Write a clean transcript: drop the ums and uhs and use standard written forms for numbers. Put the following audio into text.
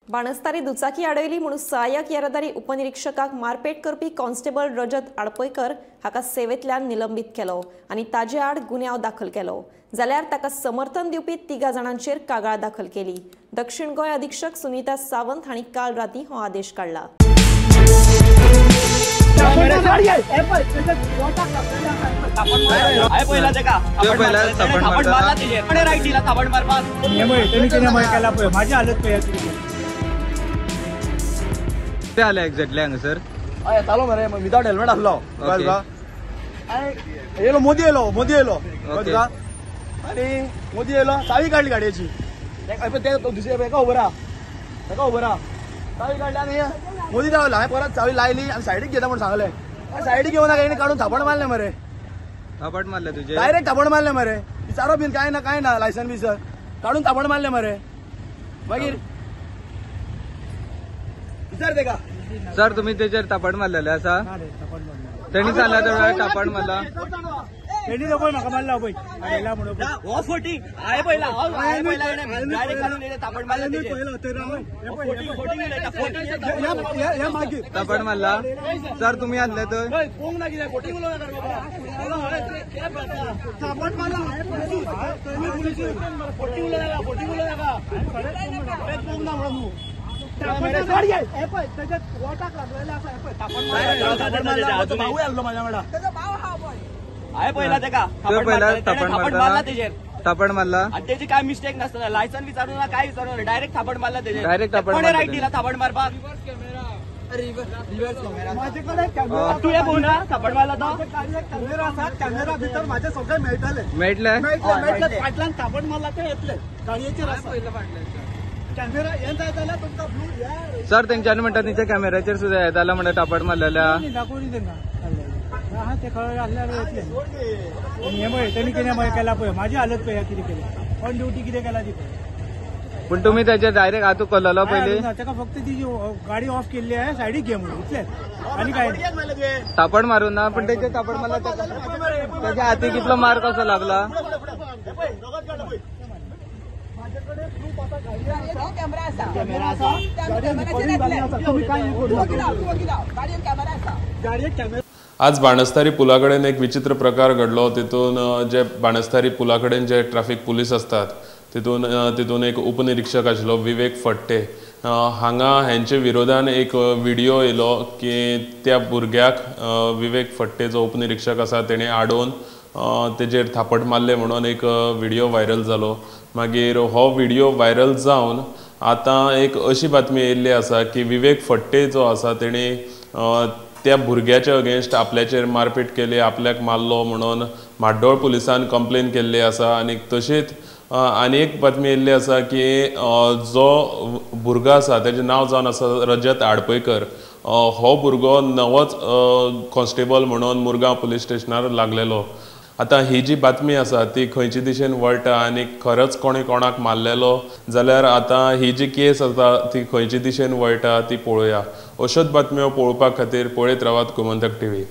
बाणस्तारी दुचाकी आडयली म्हणून सहाय्यक येरादारी उपनिरीक्षकाक मारपेट करपी कॉन्स्टेबल रजत आडपयकर हाका सेवेंतल्यान निलंबीत केलो आनी ताजे आड गुन्यांव दाखल केलो. जाल्यार ताका समर्थन दिवपी 3 जाणांचेर कागाळ दाखल केली. दक्षिण गोंय अधीक्षक सुनीता सावंत हांणी काल राती हो आदेश काडला. आले एक्झॅक्टली हांगासर हय येतालो मरे विदाउट हेल्मेट आसलो येयलो मोदी येयलो मोदी येयलो तुका आनी मोदी येयलो चावी काडली गाडयेची ते दुसरे एका उबर आहा एका उबर आहा चावी काडली आनी मोदी रावलो. हांवें परत चावी लायली आनी सायडीक घेता म्हूण सांगलें. सायडीक घेवन नाका काडून थापड मारलें मरे. थापड मारलें तुजें डायरेक्ट थापड मारलें मरे. विचारो बीन कांय ना कांय ना लायसन बिसन काडून थापड मारलें मरे. मागीर विचार तेका सर तुम्ही तेचेर थापड मारलेले आसा तेणी सांगला तर थापड मारला तेणी पळय म्हाका मारला पळय म्हणून हो फोटी हांवें पळयला हांवें पळयला डायरेक्ट घालून येयले थापड मारला थापड मारला. सर तुम्ही आणले तर पोंग ना कितें फोटी उलोवं नाका थापड मारला फोटी उलोवं नाका फोटी उलोवं नाका पोंग ना म्हणून तूं हांवें पळयला तेका थापड मारला तेजेर थापड मारला आनी तेजी काय मिस्टेक नासतना लायसन विचारू ना काय विचारू ना डायरेक्ट थापड मारला तेजेर. डायरेक्ट थापड कोणे रायट दिला थापड मारपाक? तुवें पळोवना थापड मारला तो कॅमेरा आसा कॅमेरा भितर म्हाजे सगळें मेळटलें मेळटलें मेळटलें फाटल्यान थापड मारला ते येतले गाडयेचेर आसा कॅमेरा हें जाय जाल्यार तुमकां ब्लू सर तेंच्यांनी म्हणटा तेंच्या कॅमेराचेर सुद्दां येतालो जाल्यार म्हणटा थापड मारलेल्या दाखोवनी तेंकां आहा ते खबर आसल्यार येतले. हें पळय तेणी कितें पळय केला पळय म्हाजी हालत पळय कितें केली ऑन ड्युटी कितें केला ती पळय. पूण तुमी तेजेर डायरेक्ट हातू कललो पयलीं ताका फक्त ती गाडी ऑफ केल्ली आहे सायडीक घे म्हणून इतलेंच आनी काय थापड मारूं ना. पूण तेजेर थापड मारला तेच्या हाती कितलो मार कसो लागला? आज बाणस्तारी पुला कडेन एक विचित्र प्रकार घडलो. तितून जे बाणस्तारी पुला कडेन जे ट्राफीक पुलीस असतात तितून तितून एक उपनिरीक्षक आशिल्लो विवेक फडते हांगा हेंचे विरोधान एक व्हिडिओ येयलो की त्या भुरग्याक विवेक फडते जो उपनिरीक्षक आसा तेणें आडोवन तेजेर थापट मारले म्हणून एक व्हिडिओ व्हायरल जालो. मागीर हो व्हिडिओ व्हायरल जावन आतां एक अशी बातमी येयल्ली आसा की विवेक फडते जो आसा तेणें त्या भुरग्याच्या अगेन्स्ट आपल्याचेर मारपेट केली, आपल्याक मारलो म्हणून म्हाड्डोळ पुलिसान कंप्लेन केल्ली आसा. आनी तशीच आनी एक बातमी येयल्ली आसा की जो भुरगो आसा तेजें नांव जावन आसा रजत आडपयकर, हो भुरगो नवोच कॉन्स्टेबल म्हणून मुरगांव पुलीस स्टेशनार लागलेलो. आतां ही जी बातमी आसा ती खंयचे दिशेन वळटा आनी खरोच कोणें कोणाक मारलेलो जाल्यार आतां ही जी केस आसा ती खंयचे दिशेन वळटा ती पळोवया. अश्योच बातम्यो पळोवपा खातीर पळयत रावात गोमंतक टीव्ही.